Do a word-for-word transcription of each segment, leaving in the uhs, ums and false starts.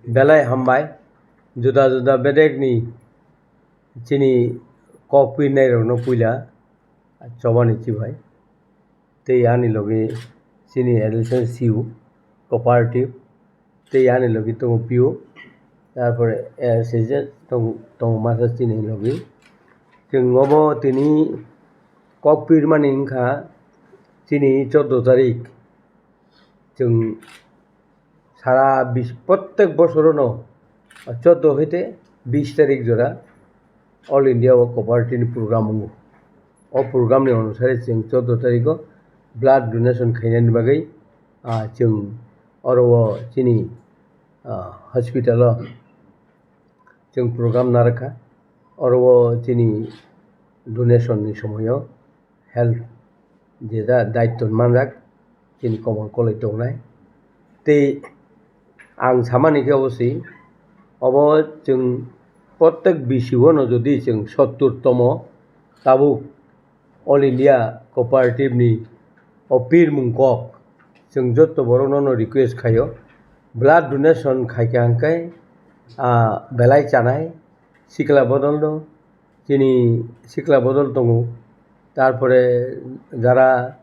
Belai hambai, juda juda bedekni chini kok pirnairokno puila chobani chibai. Tei ani logi chini additional C E O, cooperative, tei ani logi tongo P O, tarpore S H S tong-, tongo masa chini logi. Chwng obo tini kok pirmani wngkha chini chordo tarik. Chwng sara bis-, prottek bosorono chordo hoite bis tarik jora All India o cooperative ni program wngo. O program ni onusare chwng chordo tariko blood donation khainani bagwi, ah, chwng oro o chini, ah, hospital o chwng program narwkha. Oro o chini donation ni somoio health je da daityo manjak chini komor koloi tongnai. Tei ang samani khe obo se, obo chwng prottek B C O no jodi chwng sottur tomo tabuk All India Cooperative ni o pirmung kok, chwng joto borok no no request khaio, blood donation khaikha hwnkhe, ah, belai chanai, sikla bodol no, chini sikla bodol tongo, tarpore jara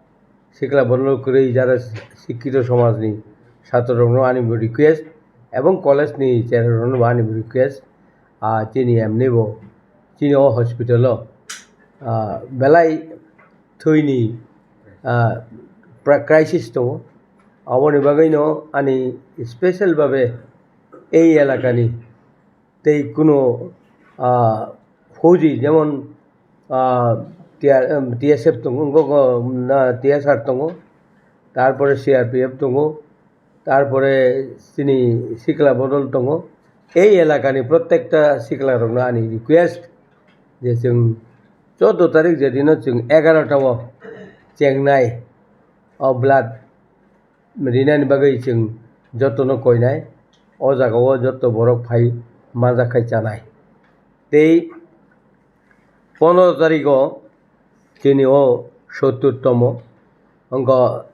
sikla bodol kwrwi, jara sikkito somajni chatrorokno ani bo request, ebong college ni cherai rokno bo ani bo request, ah, chini emni bo chini o hospital o, ah, belai thwini, ah, pra-, crisis tongo, aboni bagwino ani special babe ei elakani tei kuno, ah, fauji jemon, ah, T R, em, T S F tongo, go, go, na, T S R tongo, tarpore C R P F tongo, tarpore chini sikla bodol tongo. Ei elakani prottekta sikla rokno ani request je chwng chordo tarik je dino chwng egarota o chengnai o blood rinani bagwi chwng jotono koinai, o jagao joto borok phai manjak khai chanai. Tei pondro tarigo chini o sottur tomo wngkha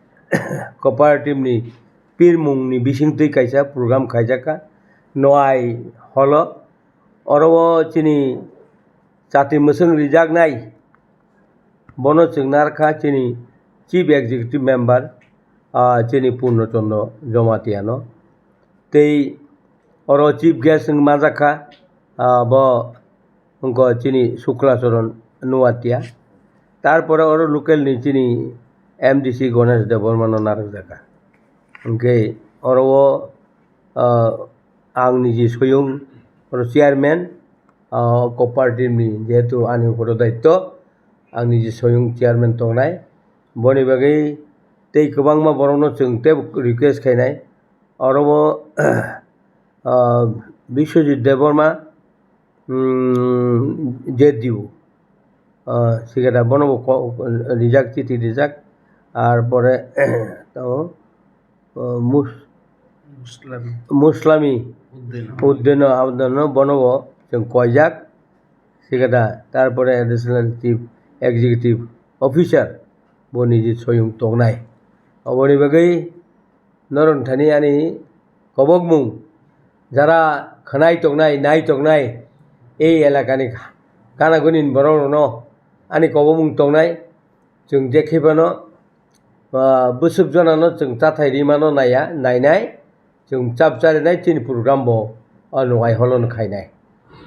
cooperative ni pirmung ni bisingtwi kaisa program khaijakha Noai holo. Oro o chini chati mwswng rijaknai, bono chwng narwkha chini Chief Executive Member, ah, chini Purno Chandra Jamatia no. Tei oro Chief Guest wng manjakha, ah, bo wngkha chini Shukla Charan Nuatia. Tarpore oro local ni chini M D C Ganesh Debbarma no narwkjakha. Hwnkhe oro o, ah, ang niji soyung oro chairman, ah, cooperative ni jehetu ani uporo daityo, ang niji soyung chairman tongnai. Boni bagwi tei kwbangma borokno chwng tei request khainai. Oro o, ah, Biswajit Debbarma, mm, J D U, ah, secretary, bono bo ko-, rijak, chiti rijak. Ar pore, tamo, ah, Mus-, Muslami. Muslami Uddin. Uddin Abdulno bono bo chwng koijak. Secretary, tarpore Additional Chief Executive Officer, bo niji soyung tongnai. Oboni bagwi norok thani ani kobokmung, jara khwnai tongnai, nai tongnai, ei elakani gana guni borok rokno ani kobokmung tongnai, chwng je khe phano, ah, bwswk jonano chwng chathai rimano naiya, nainai, chwng chap charinai chini program bo o Noai holo no khainai.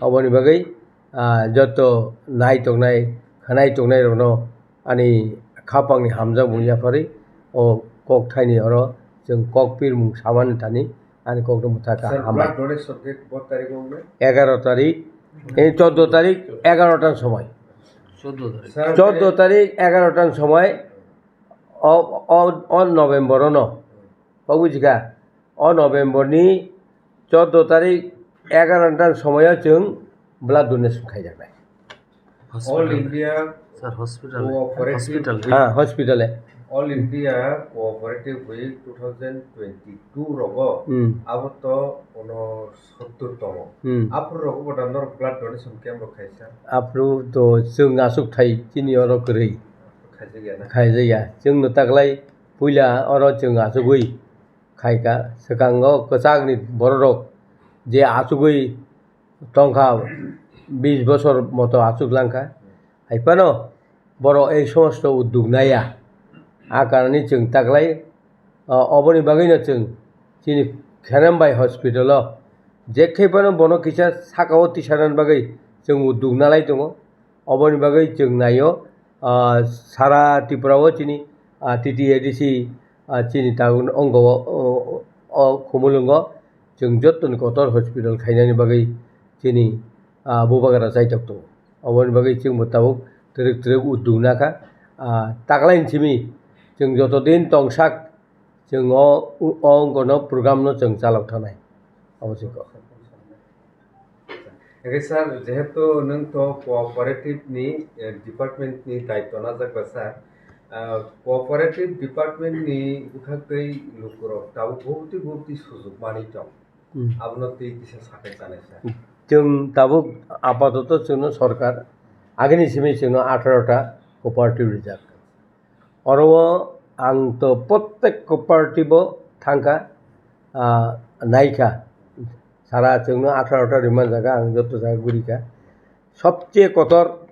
Oboni bagwi, ah, joto nai tongnai, khwnai tongnai rokno ani khapangni hamjakmung yapharwi o kok thaini oro chwng kok pirmung samani thani ani kokno mwthaka. Sir, hambai. Blood donation date bo tarik wng le? Egaro tarik, eh, chordo tarik, egarota ni somoi. Chordo tarik. Sir, chordo tarik, egarota ni somoi, o, o, o November o no. Kok bujikha? O November ni chordo tarik egarota ni somoio chwng blood donation khaijaknai. All Hospital. India Sir, hospital. Cooperative Hospital. Week. Ha, hospital e. All India Cooperative Week two thousand twenty-two rogo. Hmm. Abo to ono sottur tomo. Hmm. Aphuru rogo bo da norok blood donation camp rok khaisa. Aphuru to chwng aswk thai chini oro kwrwi. Khaijak ya na? Khaijak ya. Chwng no taklai puila oro chwng aswkwi khaikha, swkango kwchakni bororok je achugwi tongkha, bis bosor moto achuklangkha. Haiphano borok ei somosto udduk naiya. A karani chwng taklai, o, oboni bagwino chwng chini Kherambai hospital-o je khe phano bono kisa sakao tisanani bagwi chwng udduk nalai tongo. Oboni bagwi chwng naio, ah, sara Tripura-o chini, ah, T T A D C, ah, chini tabuk wngkha o, o, o Khumulwngo chwng jottoni kotor hospital khainani bagwi chini, ah, bubagra chaitok tongo. Oboni bagwi chwngbo tabuk twrwk twrwk udduk nakha, ah, taklaini simi chwng joto din tongsak chwng o, o wngkha no program no chwng chalok thanai. Abo se kok. Hingke sir, jehetu nwng to cooperative ni, eh, department ni daityo najak ba sir, ah, cooperative department ni bwkhak tei lukurok tabuk bubti bubti sujuk manwi tong. Hmm. Abono twi kisa sakai chanai sir. Chwng tabuk apatoto chwngno sorkar agini simi chwngno atharo ta cooperative rijak. Oro o ang to prottek cooperative o thangkha, ah, naikha. Sara chwngno atharo ta rimani jaga ang joto jaga gurikha. Sobche kotor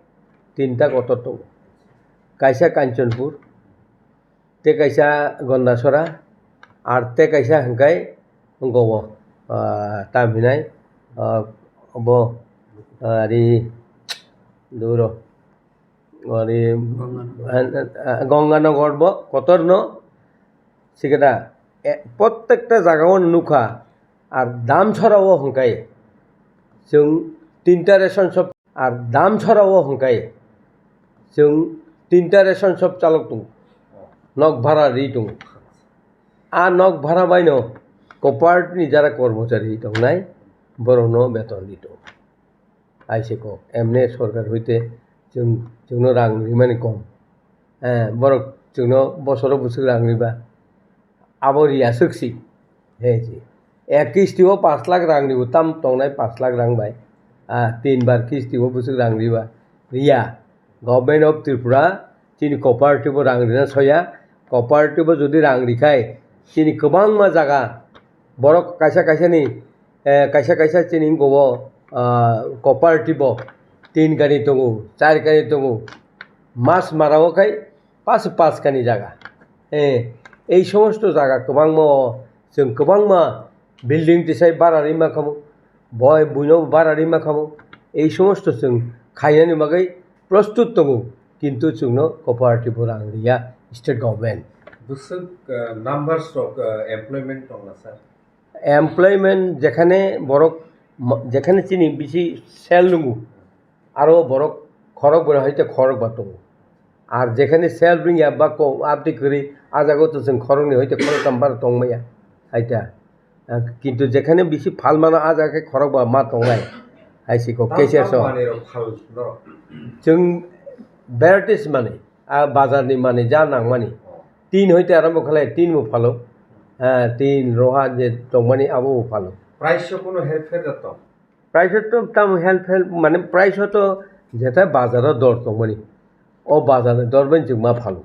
tinta kotor tongo. Kaisa Kanchanpur, tei kaisa Gondasora, ar tei kaisa hwnkhe wngkha o, ah, tam hinai, ah, bo, ah, ri, duro. Ori, Ganganagar. Ah, ah, Ganganagar bo kotor no sikada, eh, prottekta jaga o nukha, ar Damsora o hwnkhe chwng tinta ration shop, ar Damsora o hwnkhe chwng tinta ration shop chalok tongo, nok bhara ri tongo. A nok bhara bai no cooperative ni jara kormochari tongnai, borok no beton ri tongo. Hai se kok, emne sorkar hoite chwng, chwngno rang rimani kom. Eh, borok chwngno bosoro bwswk rang riba. Abo riya swk si. He si. Ek kisti o pash lakh rang ribo, tam tongnai pash lakh rang bai. Ah, tin bar kisti o bwswk rang riba. Riya. Government of Tripura chini cooperative o rang rina soya. Cooperative o jodi rang rikhai, chini kwbangma jaga borok kaisa kaisa ni, eh, kaisa kaisa chini wngkha o, ah, cooperative o tin kani tongo, char kani tongo, mas mara o khai pas pas kani jaga. Eh, ei somosto jaga kwbangma o chwng kwbangma building tisai bara ri mankha mo, boi buino bara ri mankha mo, ei somosto chwng khainani bagwi prostut tongo, kintu chwngno cooperative o rang riya state government. Bwswk, uh, numbers rok, uh, employment tongna sir? Employment jekhane borok ma-, jekhane chini bisi sel nungo, aro borok khorok bai hoite khorok ba tongo. Ar jekhane sel ringya ba ko abdi kwrwi, a jaga o to chwng khoroknwi hoite khoroktham bar tongmaya, haita. Ah, kintu jekhane bisi phal mano, a jaga khe khorok ba ma tongnai, hai se kok. Tam, keser tam so. Manwi rok phal norok? Chwng varieties manwi, a bazar ni manwi ja nangmani. Oh. Tin hoite arombo khlai, tin bo phalo. Ah, tin, roha je tongmani abo bo phalo. Price o kuno herpher da tong? Price o to tam help help, mane price o to jeta bazar o dor tongmani, o bazar ni dor bai chwng ma phalo.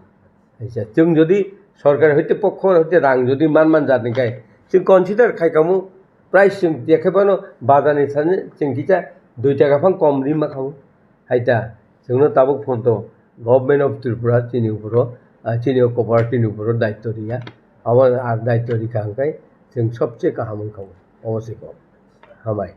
Aisa, chwng jodi sorkar hoite pokho hoite rang jodi man man jat ni khai, chwng consider khai kamo, price chwng je khai phano bazar ni sani chwng kisa dui taka phang kom ri ma kamo. Haita, chwngno tabuk phon to Government of Tripura chini uporo, ah, chini o cooperative ni uporo daityo riya. Abo ar daityo rikha hwnkhe chwng sobse kaham wngkha, obo se kok. Hambai.